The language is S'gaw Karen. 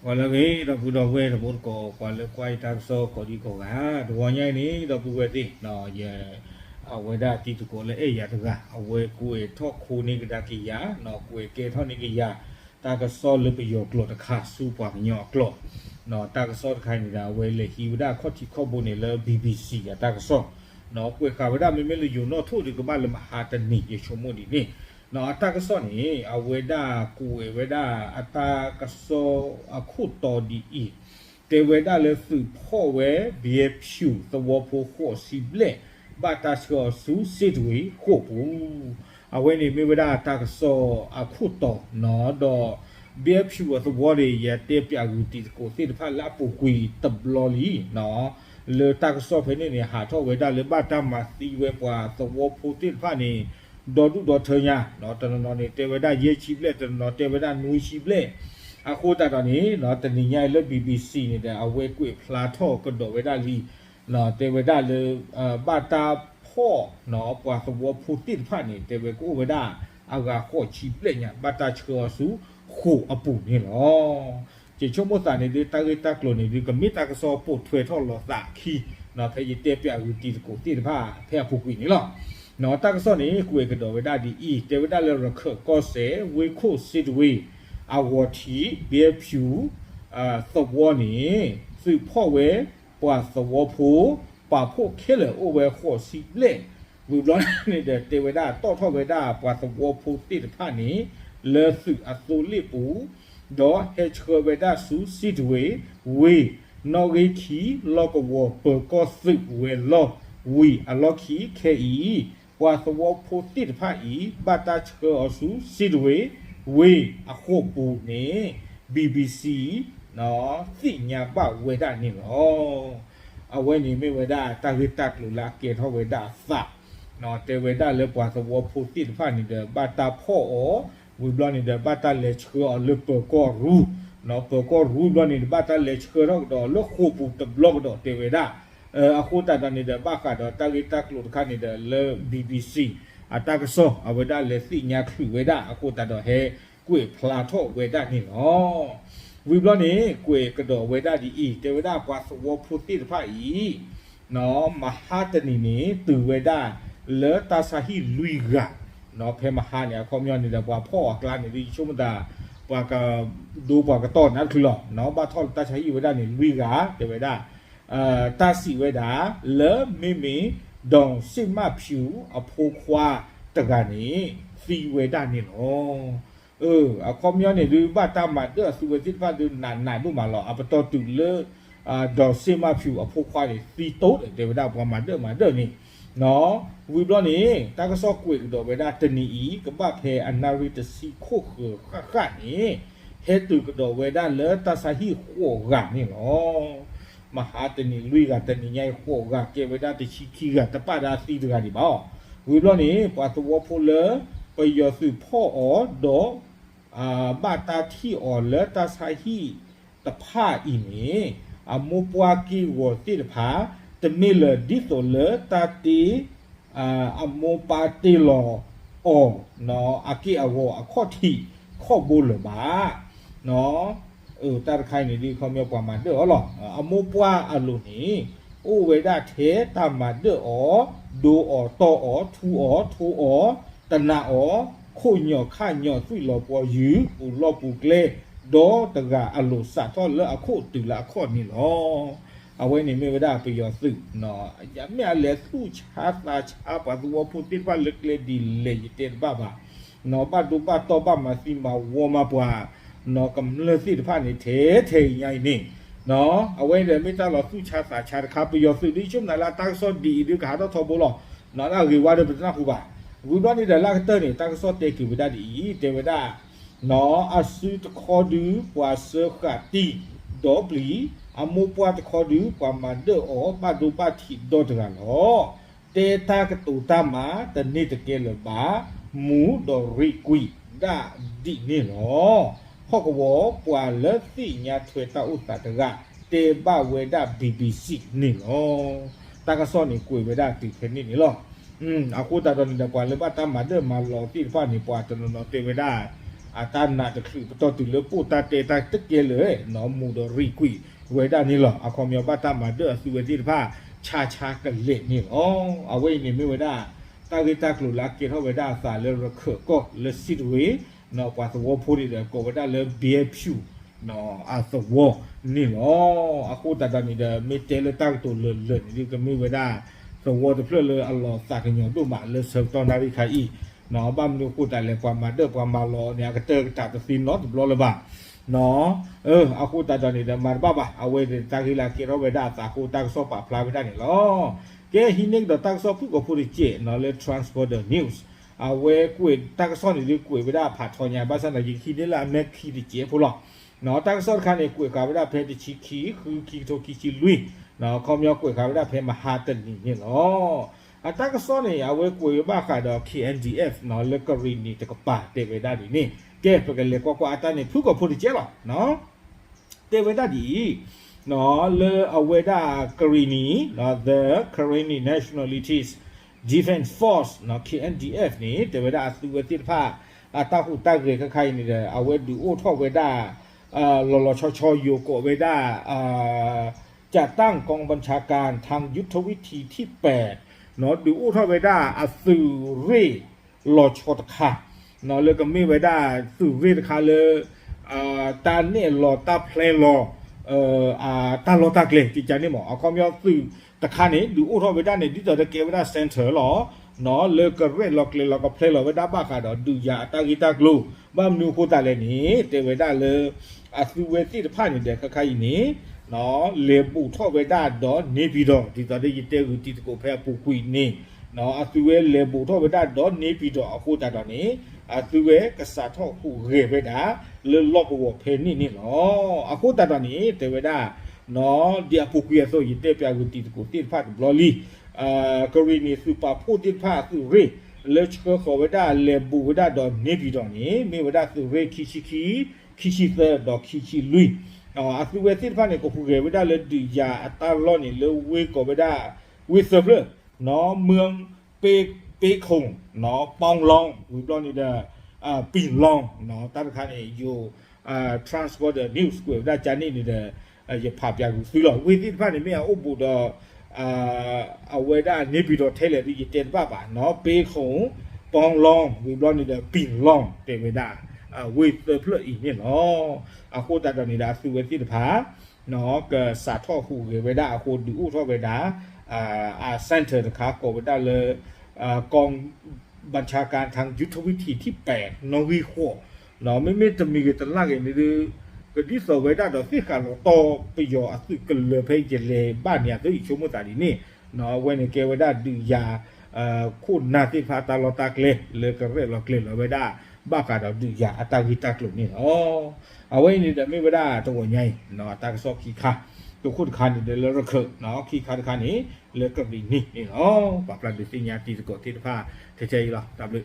ပှၤလၢအဂ့ၤ ဒီပုၢ်ဒီဝဲၢ်တံၤသကိး ပှၤလၢကွၢ်ယတၢ်ကစီၣ်ကိးဒံကိးဂၤ တဂီၤညါအံၤန့ၣ် ဒီပုၢ်ဝဲၢ်သ့ၣ် ယ အဝဲဒၣ်တံၤသကိးလၢအဲၣ်ယၤတဂၤ အဝဲကွဲးထီၣ်ခိန့ၢ်ကဒါက့ၤယၤ ကွဲးကဲထီၣ်န့ၢ်က့ၤယၤ တၢ်ကစီၣ်လၢပယီၤကျိာ်တခါဆူပှၤကညီအကျိာ် တၢ်ကစီၣ်တခါအံၤန့ၣ်ဒီး အဝဲလဲၤဟံးဝဲဒၣ်အခီၣ်ထံးခီၣ်ဘိန့ၣ်လၢ BBC အတၢ်ကစီၣ် ကွဲးဃာ်ဝဲဒၣ် မ့မ့ၢ်လၢယိၤနီၣ်ထိၣ်ဒီး ကဘၣ်လၢမဟါတနံၤ ယဆိကမိၣ်ဒ်န့ၣ် အတၢ်ကစီၣ်န့ၣ် အဝဲဒၣ်ကွဲးဝဲဒၣ်အတၢ်ကစီၣ် အခိၣ်တီဒ်အံၤ တဲဝဲဒၣ်လၢသုးဖီၣ်ဝဲ ဘဲဖၠူးသဝီဖိဃိးဆံဘျဲၣ် ဘၣ်တၢ်ဆှၢအီၤဆူ စ့တဝ့ၤဃိာ်ပူၤ အဝဲန့ၣ်မ့ၢ်ဝဲဒၣ်တၢ်ကစီၣ်အခိၣ်တီနီၤ ဒီး ဘဲဖၠူးအသဝီန့ၣ် ယတဲပၠးဂုာ်တံၤသကိးသ့ၣ်တဖၣ်လၢအပူၤကွံာ်တဘျီလံ လၢတၢ်ကစီၣ်ဖဲန့ၣ်န့ၣ် ဟးထီၣ်ဝဲဒၣ်လၢဘၣ်တၢ်မၤသံဝဲပှၤသဝီဖိသ့ၣ်တဖၣ်န့ၣ် ဒီဒူၣ်ဒီထၢညါ တနီၤနီၤန့ၣ် တဲဝဲဒၣ်ယဲၢ်ဆံဘျဲၣ် တနီၤနီၤတဲဝဲဒၣ်နွံဆံဘျဲၣ် အဃိသတးဒီးန့ၣ် တနံၤညါအံၤလၢ BBC န့ၣ်ဒီး အဝဲကွဲးဖျါထီၣ်ကဒီးဝဲဒၣ်လံ တဲဝဲဒၣ်လၢ ဘၣ်တၢ်ဖီၣ် ပှၤသဝီဖိသ့ၣ်တဖၣ်န့ၣ် တဲဝဲကအိၣ်ဝဲဒၣ် အဂၤဃိးဆံဘျဲၣ်ညါ ဘၣ်တၢ်ဆှၢအီၤဆူ ဃိာ်အပူၤန့ၣ်လီၤ. ယဆိကမိၣ်သးန့ၣ်ဒုး တၢ်ဂ့ၢ်တၢ်ကျိၤန့ၣ်ဒုး ကမ့ၢ်တၢ်ကစီၣ်ပိာ်ထွဲထီၣ်လီၤသးအခံ ဖဲယတဲပၠးဂုာ်တံၤသကိးသ့ၣ်တဖၣ် ဖဲအပူၤကွံာ်န့ၣ်လီၤ. တၢ်ကစီၣ်န့ၣ် ကွဲးကဒီးဝဲဒၣ်ဒ်အံၤ တဲဝဲဒၣ်လၢရခၢၣ်ကီၢ်စဲၣ် ဝ့ၢ်ခိၣ်စ့တဝ့ၤ အဂီၤထံး ဘဲဖၠူး သဝီန့ၣ် သုးဖီၣ်ဝဲ ပှၤသဝီဖိ ပာ်ဖှိၣ်ခဲလၢာ်အိၣ်ဝဲဃိးဆံဘျဲၣ် ဝံၤဘျီန့ၣ်ဒီး တဲဝဲဒၣ်တီၣ်ထီၣ်ဝဲဒၣ်ပှၤသဝီဖိသ့ၣ်တဖၣ်န့ၣ် လၢသုးအသိလ့ၣ်ပူၤ ဒီးဟဲဆှၢဝဲဒၣ်ဆူစ့တဝ့ၤ ဝ့ၢ် နီၣ်ဂံၢ်ခံ လီၢ်ကဝီၤပၢၤကီၢ်သုးဝဲၤလီၢ် ဝံၤအလီၢ်ခံခဲအံၤ ပှၤသဝီဖိသ့ၣ်တဖၣ်အံၤ ဘၣ်တၢ်ဆှၢအီၤဆူစ့တဝ့ၤ ဝ့ၢ်အဃိာ်ပူၤန့ၣ် BBC သ့ၣ်ညါဘၣ်ဝဲဒၣ်န့ၣ်လီၤ. အဝဲန့ၣ်မ့ၢ်ဝဲဒၣ်တၢ်ဂ့ၢ်တၢ်ကျိၤလၢအကဲထီၣ်ဝဲဒၣ်အသး တဲဝဲဒၣ်လၢပှၤသဝီဖိသ့ၣ်တဖၣ်န့ၣ်ဒီး ဘၣ်တၢ်ဖီၣ်အီၤ ဝံၤဘျီန့ၣ်ဒီး ဘၣ်တၢ်လဲၤဆှၢအီၤလၢပၢၤကီၢ်ရူ ပၢၤကီၢ်ရူဘျီန့ၣ်ဒီး ဘၣ်တၢ်လဲၤဆှၢထီၣ်ကဒီးလၢဃိာ်ပူၤတဘျီကဒီးတဲဝဲဒၣ် အဃိသတးဒီးန့ၣ်ဒီး ဘၣ်ဃးဒီးတၢ်ဂ့ၢ်တၢ်ကျိၤတခါန့ၣ်ဒီး လၢ BBC အတၢ်ကစီၣ် အဝဲဒၣ်လဲၤသ့ၣ်ညါချုးဝဲဒၣ် အဃိသတးဒီးဟဲကွဲးဖျါထီၣ်ဝဲဒၣ်န့ၣ်လီၤ. ဝံၤဘျီန့ၣ် ကွဲးကဒီးဝဲဒၣ်ဒ်အံၤ တဲဝဲဒၣ်ပှၤသဝီဖိသ့ၣ်တဖၣ်အံၤ မဟါတနံၤန့ၣ် တုၤဝဲဒၣ်လၢတၢ်ဆါဟံၣ်လွံၢ်ဂၤ ဖဲမဟါန့ၣ် အခီပညီန့ၣ်ဒီး ပှၤဖီၣ်အကျါန့ၣ် ယဆိကမိၣ်သး ပှၤကဒိပှၤကတီၢ်နၢ်တချုးလီၤ ဘၣ်ထီၣ်လၢတၢ်ဆါဟံၣ်ဝဲဒၣ်န့ၣ် လွံၢ်ဂၤ တဲဝဲဒၣ် တၢ်စံးဝဲဒၣ် လၢမ့မ့ၢ် ဒီးစ့ၣ်မၣ်ဖၠူးအဖိခွါတဂၤန့ၣ် သံဝဲဒၣ်န့ၣ်လီၤ. အခီပညီန့ၣ်ဒုး ဘၣ်တၢ်မၤဒၢၣ်အသူဝဲသ့ၣ်တဖၣ်ဒုးနးနးဒိၣ်မးလီၤ. အပတီၢ်တုၤလၢ ဒီးစ့ၣ်မၣ်ဖၠူးအဖိခွါန့ၣ် သံတိၢ်ဒီး တဲဝဲဒၣ်ပှၤမၤဒၢၣ်မၤဒၢၣ်န့ၣ် ဝံၤဘျီန့ၣ် တၢ်ကစီၣ်ကွဲးကဒီးဝဲဒၣ်တနံၤအံၤ ကဘၣ်ဖဲအနၣ်ရံၣ်တဆံခိၣ်ဃၢၤဃၣ်ဃၣ်န့ၣ် ဟဲတုၤကဒီးဝဲဒၣ်လၢတၢ်ဆါဟံၣ်ဃိးဂၤန့ၣ်လီၤ. မဟါတနံၤလွံၢ်ဂၤ တနံၤညါအံၤဃိးဂၤ ကဲဝဲဒၣ်တဆံခံဂၤ တပာ်ဒၣ်သံတဂၤဒံးဘၣ်အီၤ. ဝံၤဘျီန့ၣ် ပှၤသဝီဖိလၢ ပယီၤသုးဖီၣ်အီၤဒီး ဘၣ်တၢ်ထံၣ်အီၤလၢတၢ်ဆါဟံၣ်တဖၣ်အံၤန့ၣ် အမိၢ်ပှၢ်က့ၢ်ဂီၤသ့ၣ်တဖၣ် တမ့ၢ်လၢဒ်သိးလၢတၢ်တ့ အမိၢ်ပၢ်တ့လီၤအီၤ အက့ၢ်အဂီၤအခီၣ်ထံးခီၣ်ဘိလၢၤဘၣ်. တၢ်တခါအံၤန့ၣ်ဒ်အခီပညီပှၤမၤဒၢၣ်အီၤလီၤ. အမိၢ်ပှၢ်အလိၤန့ၣ် အိၣ်ဝဲဒၣ်ထဲတၢ်မၤဒၢၣ်အီၤ, ဒိအီၤတီၢ်အီၤ, ထူအီၤထိအီၤ, တနာ်အီၤ, ခိၣ်ညီၣ်ခၣ်ညီၣ်သွံၣ်လီၤပှီၤယုၢ် ပူၤလီၢ်ပူၤကျဲ ဒီတဂၤအလိၤစးထီၣ်လၢအခိၣ်တုၤလၢအခီၣ်န့ၣ်လီၤ. အဝဲန့ၣ်မ့ၢ်ဝဲဒၣ်ပယီၤသုး မ့ၢ်အလဲၤသူၣ်ဆါသးဆါပှၤသဝီဖိသ့ၣ်တဖၣ်လၢကျဲဒ်လဲၣ် ယတဲတဘၣ်ဘၣ်. ဘၣ်ဒိဘၣ်တီၢ်ဘၣ်မၤသံမၤဝီမၤပှၤ ကမျၢၢ်သ့ၣ်တဖၣ်န့ၣ် ထဲထဲအံၤညါအံၤန့ၣ် အဝဲန့ၣ်ဒီးမ့ၢ်တၢ်လီၤသူၣ်ဆါသးဆါတခါ ပယီၤသုးဒ်ဆိကမိၣ်နၤလၢတၢ်ကစီၣ်ဒ်အံၤဒုးကဟးထီၣ်ထီဘိလီၤ. အဂ့ၤဝါဒီးပတနၢ်ဟူဘၣ်. ဝံၤဘျီန့ၣ်ဒီးလၢအကတၢၢ်န့ၣ် တၢ်ကစီၣ်တဲက့ၤဝဲဒၣ်ဒ်အံၤ တဲဝဲဒၣ် အစုတခီဒုးပှၤစၢဃာ်တံၢ်ဒီပျံၤ, အမိၢ်ပှၢ်တခီဒုးပှၤမၤဒၢၣ်အီၤဘၣ်ဒိဘၣ်ထံးဒီတဂၤလီၤ. တဲတၢ်ကတိၤတၢ်မၤတန့ၢ်တကဲလၢၤဘၣ်, မူဒီးရံၣ်ကွံာ်ဒၣ်ဒ်န့ၣ်လီၤ. ဟီၣ်ကဝီၤပှၤလၢသ့ၣ်ညါထွဲတၢ်အိၣ်သးတဂၤ တဲဘၣ်ဝဲဒၣ် BBC န့ၣ်လီၤ. တၢ်ကစီၣ်န့ၣ်ကွဲးဝဲဒၣ်တုၤဖဲန့ၣ်န့ၣ်လီၤ. အဃိသတးဒီးန့ၣ်ဒီး ပှၤလၢဘၣ်တၢ်မၤဒၢၣ်မၤလီၤသ့ၣ်တဖၣ်န့ၣ် ပှၤတနီၤနီၤတဲဝဲဒၣ် အတၢ်နာ်တချုးပတီၢ်တုၤလၢပိၢ်တၢ်တဲတၢ်တကဲလၢာ် နီၢ်မူဒီးရံၣ်ကွံာ်ဝဲဒၣ်န့ၣ်လီၤ. အခီပညီဘၣ်တၢ်မၤဒၢၣ်အသုဝဲသ့ၣ်တဖၣ် ဆါဆါကလဲာ်န့ၣ်လီၤ. အဝဲအံၤန့ၣ်မ့ၢ်ဝဲဒၣ် တၢ်ဂ့ၢ်တၢ်ကျိၤလၢအကဲထီၣ်ဝဲဒၣ်အသးလၢရခၢၣ်ကီၢ်လၢစံးတဂ့ၤ ပှၤသဝီဖိန့ၣ်ဒီးကိးဝဲဒၣ်လၢ ဘဲဖြူ အသဝီန့ၣ်လီၤ. အဃိသတးဒီးန့ၣ်ဒီး မ့ၢ်တဲလၢတၢ်ကတိၤလၢာ်လၢာ်န့ၣ်ဒုး ကမ့ၢ်ဝဲဒၣ် သဝီတဖျၢၣ်လၢအလီၤသးကညီၤဒိၣ်မးလၢဆၢကတီၢ်နၣ်ရံၣ်ခါအံၤ, ဘၣ်မနုၤအဃိသတးလဲၣ် ပှၤမၤဒၢၣ်ပှၤမၤလီၤန့ၣ် အကတၢၢ်ကတၢၢ်တသ့နီတဘျီလၢၤဘၣ်. အဃိသတးဒီးန့ၣ်ဒီး မၤတဘၣ်ဘၣ်, အဝဲန့ၣ်တၢ်ဂ့ၢ်လၢအကဲထီၣ်ဝဲဒၣ်အသးအဃိ တၢ်ကစီၣ်ပာ်ဖျါဝဲဒၣ်န့ၣ်လီၤ. ကဲ ဟံးန့ၢ်ကဒီးတၢ်ကစီၣ်ဖုၣ်ကိာ်ဖိတစဲးနီၤ လၢ Transborder News အဝဲကွဲးတၢ်ကစီၣ်န့ၣ်ဒုးကွဲးဝဲဒၣ်ဖးထီညါ ဘၣ်ဆၣ်သနာ်က့ ဟံးန့ၢ်လၢအမဲာ်ခံတစဲးဖိလီၤ. တၢ်ကစီၣ်တခါန့ၣ် ကွဲးဃာ်ဝဲဒၣ်ဖဲတဆံခံ ဃု ခံကထိခံဆံလွံၢ်, ခီပညီကွဲးဃာ်ဝဲဒၣ်ဖဲမဟါတနံၤန့ၣ်လီၤ. အတၢ်ကစီၣ်န့ၣ် အဝဲကွဲးဝဲဘၣ်ဃးဒီး K N D F နီၤ လၢကရံၣ်နံၤတကပၤ တဲဝဲဒၣ်ဒ်န့ၣ်, ကဲ ပကလဲၤကွၢ်ကွၢ်အတၢ်န့ၣ် ဖုၣ်ကိာ်ဖိတစဲးလီၤ. တဲဝဲဒၣ်ဒ်အံၤ, လၢအဝဲဒၣ်ကရံၣ်နံၤ The Karenni Nationalities Defense Force K N D F န့ၣ် တဲဝဲဒၣ်အသုဝဲသ့ၣ်တဖၣ် အတၢ်ဟူးတၢ်ဂဲၤခဲခါအံၤန့ၣ်ဒီး အဝဲဒုးအိၣ်ထီၣ်ဝဲဒၣ် လီၤလီၤဆီဆီယိၤကိးဝဲဒၣ် จากตั้งกองบัญชาการทางยุทธวิธีที่แปด နီၤ ဒုးအိၣ်ထီၣ်ဝဲဒၣ်အသုးရ့ၣ်လီၤဆီတခါ နီၤ လၢကမ့ၢ်ဝဲဒၣ်သုးရ့ၣ်တခါလၢ တၢ်နဲၣ်လီၤတၢ်ဖျဲလီၤ တၢ်လီၢ်တၢ်ကျဲ ကကန့ၣ်မး အခီပညီသုးတခါန့ၣ် ဒုးအိၣ်ထီၣ်ဝဲဒၣ်န့ၣ် ဒ်သိးဒီးကဲဝဲဒၣ် center လီၤ နီၤ လၢကရဲၣ်လီၤကျဲၤလီၤကဖျဲလီၤဝဲဒၣ်ဘၣ်ဃးဒီးဒုးယၤအတၢ်ဂ့ၢ်တၢ်ကျိၤ ဘၣ်မနုၤအဃိသတးလဲၣ်န့ၣ် တဲဝဲဒၣ်လၢ အသုဝဲသ့ၣ်တဖၣ်န့ၣ်ဒီးခဲခါအံၤန့ၣ် လဲၤဘူးထီၣ်ဝဲဒၣ်ဒီးန့ၢ်ပံၤဒီး ဒ်သိးဒီးယတဲဂုာ်တံၤသကိးဖဲအပူၤကွံာ်န့ၣ် အသုဝဲလဲၤဘူးထီၣ်ဝဲဒၣ်ဒီးန့ၢ်ပံၤဒီးအဃိသတးဒီးန့ၣ် အသုဝဲကစးထီၣ်ဟူးဂဲၤဝဲဒၣ် လၢလီၢ်ကဝီၤဖဲန့ၣ်န့ၣ်လီၤ. အဃိသတးဒီးန့ၣ် တဲဝဲဒၣ် ဒ်အပူၤကွံာ်အသိး ယတဲပၠးဂုာ်တံၤသကိးသ့ၣ်တဖၣ်တဘျီလံ ကရံၣ်နံၤသုးပာ်ဖှိၣ်သ့ၣ်တဖၣ်အသုးရ့ၣ် လၢဆှၢဃီၤဝဲဒၣ်လဲၤဘူးဝဲဒၣ်ဒီးန့ၢ်ပံၤဒီးန့ၣ် မ့ၢ်ဝဲဒၣ်သုးရ့ၣ်ခံဆံခံ ခံဆံသၢဒီးခံဆံလွံၢ် အသုဝဲသ့ၣ်တဖၣ်န့ၣ် ကဟူးဂဲၤဝဲဒၣ်လၢဒုးယၤအတၢ်လီၢ်န့ၣ် လၢဝ့ၢ်ကိးဝဲဒၣ် ဝ့ၢ်သၢဖျၢၣ် နီၤ မၢ ပ့ခိၣ် နီၤ ပီလီ ဝံၤဘျီန့ၣ်ဒီး ပံၤလီ တၢ်တခါန့ၣ် ယိၤ Transborder News ကွဲးဝဲဒၣ်ကန့ၣ်န့ၣ်ဒီး ယဖးပၠးဂုာ်သုလီၤ. ဝ့ၢ်သ့ၣ်တဖၣ်န့ၣ် မ့ၢ်အအိၣ်ဘူးဒီး အဝဲဒၣ်န့ၢ်ပံၤဒီးထဲလဲၣ်ဒုး ယတဲတဘၣ်ဘၣ်နီၤ ပ့ခိၣ် ပီလီ ဝံၤဘျီန့ၣ်ဒီး ပံၤလီ တဲဝဲဒၣ် ဝ့ၢ်သၢဖျၢၣ်အံၤန့ၣ်လီၤ. အဃိသတးဒီးန့ၣ်ဒီး အသုဝဲသ့ၣ်တဖၣ် ကစးထီၣ်ဟူးဂဲၤဝဲဒၣ်အဃိ ဒုးအိၣ်ထီၣ်ဝဲဒၣ် အ center တခါကိးဝဲဒၣ်လၢ กองบัญชาการทางยุทธวิธีที่แปด နီၣ်ဂံၢ်ဃိး မ့မ့ၢ်တမံၤဂ့ၤတလၢ်ဂ့ၤန့ၣ်ဒုး ကဒ်သိးဝဲဒၣ်ဒီးသ့ၣ်ဃာ်လီၤတီၢ်ပယီၤအသုးကလၢၤဖဲယလဲၤဘၣ်န့ၣ်အသိး ယဆိကမိၣ်သးဒ်န့ၣ် အဝဲန့ၣ်ကဲဝဲဒၣ်ဒုးယၤ ခိၣ်နၢ်သ့ၣ်တဖၣ်တၢ်လီၢ်တၢ်ကျဲ လၢကရဲၣ်လီၤကျဲၤလီၤဝဲဒၣ် ဘၣ်ဃးဒီးဒုးယၤအတၢ်ဂ့ၢ်တၢ်ကျိၤန့ၣ်လီၤ. အဝဲအံၤန့ၣ်ဒီးမ့ၢ်ဝဲဒၣ်တဂီၤညါအံၤ တၢ်ကစီၣ်ခံခါ တခိၣ်တခါန့ၣ်ဒီးလၢရခၢၣ် ခံခါတခါန့ၣ် လၢကရံၣ်နံၤန့ၣ်လီၤ. ပာ်ဖျါဒုးသ့ၣ်ညါတံၤသကိးသ့ၣ်တဖၣ် ထဲထဲအံၤလီၤ. တၢ်ဘျုး